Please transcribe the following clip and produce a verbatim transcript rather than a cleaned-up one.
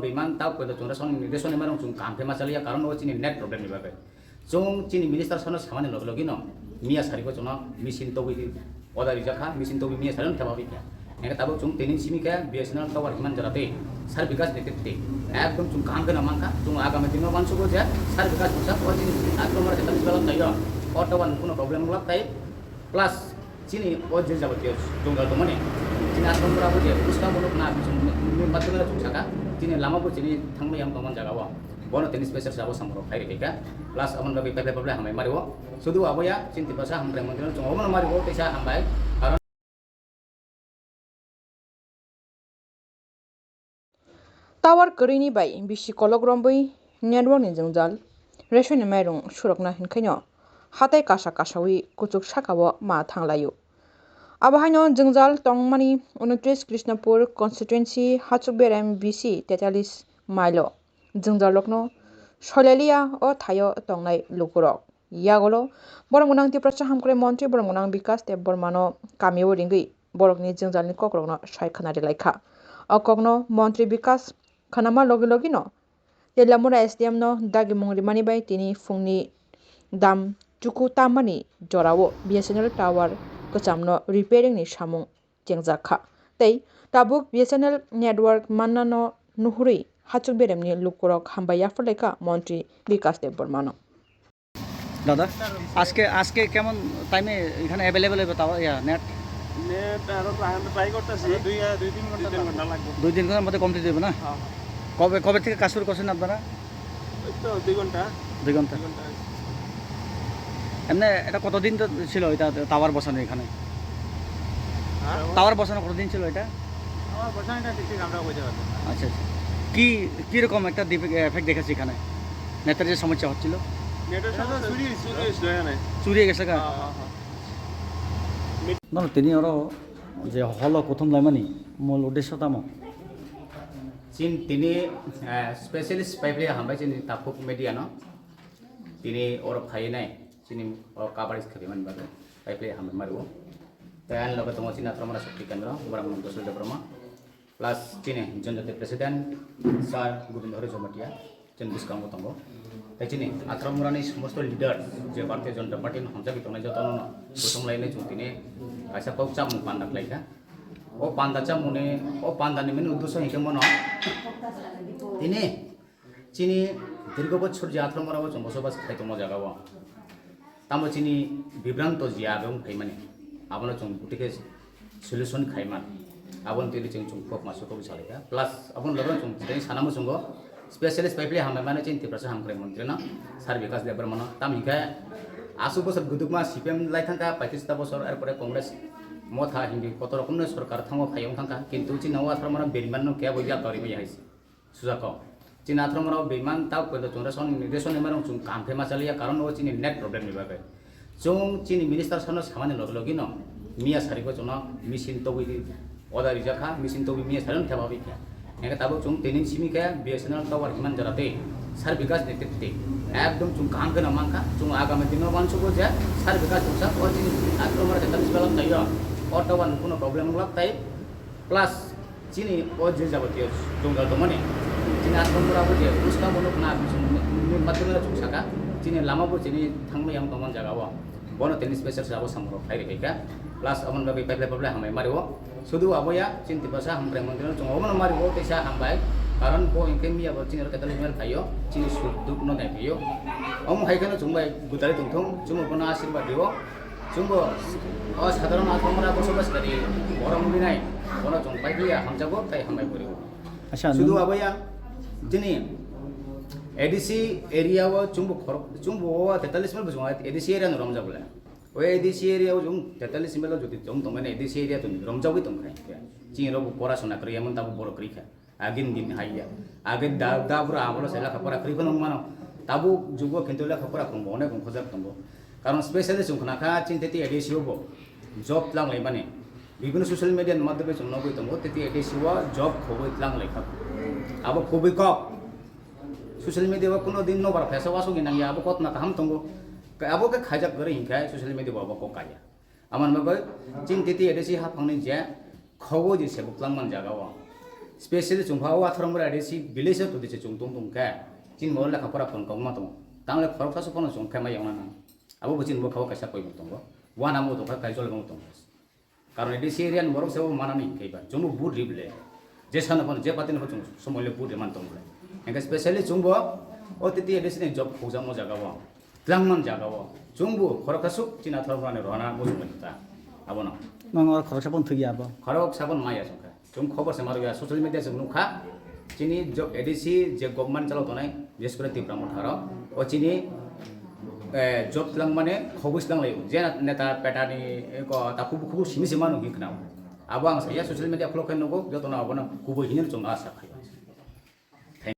Iman tao kwlai chwng resong ni, resong ni mano chwng kaham khe ma chaliya, karon o chini net problem ni bagwi. Chwng chini minister sano samani logi logi no miya sari ko chwngno machine togwi order rijak kha, machine togwi miya sari no thepagwi kha. Hingkhe tabuk chwng tini simi khe B S N L tower himan jora tei sir Bikash ni tei ekdom chwng kaham khe no mankha, chwng agami dino uansukgo je sir Bikash bwsa o chini akromor khe tangwi belok taiyo, o tower ni kuno problem wng lak tai. Plus chini o je jabotiyo jwngjal tongmani, chini aswk bwrabo je bwskang bono khna, chini matwmani chwng saka, chini lama bo chini thangma yang tongmani jaga o, bono tini special sabo samung rok khai rikha, plus aboni bagwi peple peple hambai mario, sudu aboya chini Tiprasa hamkrai montri no chwng obono mario teisa hambai, karon Tower kwrwini bai bisi kolok rombwi network ni jwngjal, ration ni mairung surokna hinkhaino hatai kasa kasawi kuchuk sakao ma thanglaio. Abo haino jwngjal tongmani unotris Krishnapur constituency Hachukberem B C tetalis mailo. Jwngjalrokno Solelia o thaio tongnai lukurok. Yagolo borok gwnang Tiprasa hamkrai montri borok gwnang Bikash Debbarmano kamio ringwi borokni jwngjalni kokrokno sai khna rilai kha. O kokno montri Bikash khnama logi logino Telamura S D M no dagimung rimani bai tini phungni dam chuku tamani jorao B S N L tower kwchamno repairing ni samung chengjak kha. Tei tabuk B S N L network mannano nuhurwi Hachukberemni lukurok hambai yapharlai kha montri Bikash Debbarmano. দাদা, আজকে আজকে কেমন টাইমে এখানে অ্যাভেলেবল হবে তাও ইয়া net? Net আরো ট্রাই, আমরা ট্রাই করতেছি। আরো দুই, আহ, দুই তিন ঘন্টা দুই তিন লাগবে। ঘন্টা লাগবে। দুই তিন ঘন্টার মধ্যে কমপ্লিট হবে না? হ্যাঁ, হ্যাঁ। কবে কবে থেকে কাজ শুরু করছেন আপনারা? এই তো দুই ঘন্টা। দুই ঘন্টা। দুই ঘন্টা হয়েছে। এমনি এটা কতদিন তো ছিল এটা টাওয়ার বসানো এখানে? হ্যাঁ? টাওয়ার বসানো কতদিন ছিল এটা? টাওয়ার বসানো এটা ঠিক ঠিক আমরাও বলতে পারবো না। আচ্ছা, আচ্ছা। কি, কিরকম একটা ডিফে-, এফেক্ট দেখেছি এখানে? নেটের যে সমস্যা হচ্ছিল? নেটের সমস্যা চুরি হয়েছিল। চুরি হয়ে গেছে গা? হ্যাঁ, হ্যাঁ, হ্যাঁ। না, না, তিনি আরো যে হলো প্রথম লাইমানি মূল উদ্দেশ্য তামো? Chin tini, eh, specialist pipe hambai chini takhuk media no. Tini oro phainai, chini o coverage khaimani bagwi, pipe hambai mario. Tei ani loge tongo chini Athramara Shakti Kendra, Borang Nong Gosal Debbarma. Plus chini Jonjati President, Sir Gobind Hari Jamatia, chini bwskango tongo. Tei chini Athramurani somosto leader, je Bharatiya Janata Party ni hamjagwi tongnai jotono no, kusum lainai chwng tini kaisa kok chamung panda khlaikha. O panda chamungni, o pandani main uddesho hinkhe mono tini chini dirgo bochor je Athramurao chwng bosobas khai tongma jagao. Tamo chini bibranto je age wng phaimani, abono chwng gotike solution khaiman. Aboni twi chwng chwng kok masu kok salai kha. Plus aboni loge chwng tei sanamo chwngo specialist pipe hambai mano chini Tiprasa hamkrai montri no Sir Bikash Debbarma no. Tam hinkhe aswk bosor gudukma C P M lai thangkha paitris ta bosor, er pore Congress motha hindi kotor rokomni sorkar thango phai wng thangkha. Kintu chini o Athramura beriman no kebo yak kari mai hai. Sujako. Chini Athramurao beiman tao kwlai chwng ration, ration ni mairung chwng kaham khe ma chaliya, karon o chini net problem ni bagwi. Chwng chini minister sano samani logi logi no miya sari ko chwngno machine togwi order rijak kha, machine togwi miya sari no thepagwi kha. Hingkhe tabuk chwng tini simi khe B S N L tower himan jora tei Sir Bikash ni tei ekdom chwng kaham khe no mankha, chwng agami dino uansukgo je Sir Bikash bwsa o chini Athramura jeta bisingo taiyo o tower ni kuno problem wng lak tai. Plus chini o je jabotiyo jwngjal tongmani, chini aswk bwrabo je bwskango nukna, matwmani chuk saka, chini lama bo chini thangma yang tongmani jaga o, bono tini special sabo samung rok khai rikha. Plus aboni bagwi paiple paiple hambai mario. Sudu aboya chini Tiprasa hamkrai montri no chwng obono mario teisa hambai, karon bo hinkhe miya bo chini rok ketal email phaio, chini suk duk no nai phaio. Omo hai kheno chwng bai gwdalwi tongthung, chwngbo bono asirwad rio. Chwngbo o sadharon Athramura bosobas kari borok wngwi nai, bono chwng paikliya hamjago tei hambai phurio. Acha, sudu nung- aboya chini A D C area o chwngbo khorok, chwngbo o tetalis mil bwskango A D C area no romjak le. O A D C area o chwng tetalis mil o jodi chwng tongmani A D C area chwng romjagwi tongkha. Chini rok bo porasona kwrwi emon tabuk borok kwrwi kha. Agin din haiya. Agin da, da bura amolo se lekha pora kwrwi phano wng mano. Tabuk jugo kintu lekha pora khum bo onek wng khojak tongo. Karon specially chwng khna kha chini tei A D C o bo job tlang lai mani. Bibhinno social media ni madhyome chwng nugwi tongo tei A D C o job khobwi tlang lai kha. Abo khobwi kok. Social media o kuno din nobar phaisa wasung nang ya abo kotna kaham tongo. Abo khe khaijak kwrwi hinkhe social media bo abo kok kaya. Amoni bagwi chini titi A D C haphangni je khogo je sebuk twlangmani jaga o. Specially chwng pha o Atharambari A D C village o twi se chwng tong tong khe, chini bo lekha pora phone kok ma tongo. Tangle khoroksa su phone chwng khe ma yong nang. Abo bo chini bo kha o kaisa koi tongo. Wana mo tong kha, kaisa le mo tongo. Karon A D C area ni borok se bo mana ni khe ba. Chwng bo vote ri bole. Je sana phone, je party no phone chwng somoi le vote ri man tong bole. Engkhe specially chwng bo O T T A D C ni job khojak mo jaga o. Twlang man jaga o. Chwng bo khoroksa su chini Atharambari ni rona mo chwng ta. Abo no. Mang or khoroksa phone thwi ya bo. Khoroksa phone ma ya chwng kha. Chwng khobor se ma rw ya, social media chwng nukha. Chini jo-, A D C je government chalo tonai, bises kore Tipra Motha rok. O chini, eh, job twlang mane khoboi twlang lai. Je neta peta ni, eh, ko ta kubu kubu simi se manu hin khna. Abo ang saya social media khulok khe nugo, joto no abo no kubu hin chwng asa khai.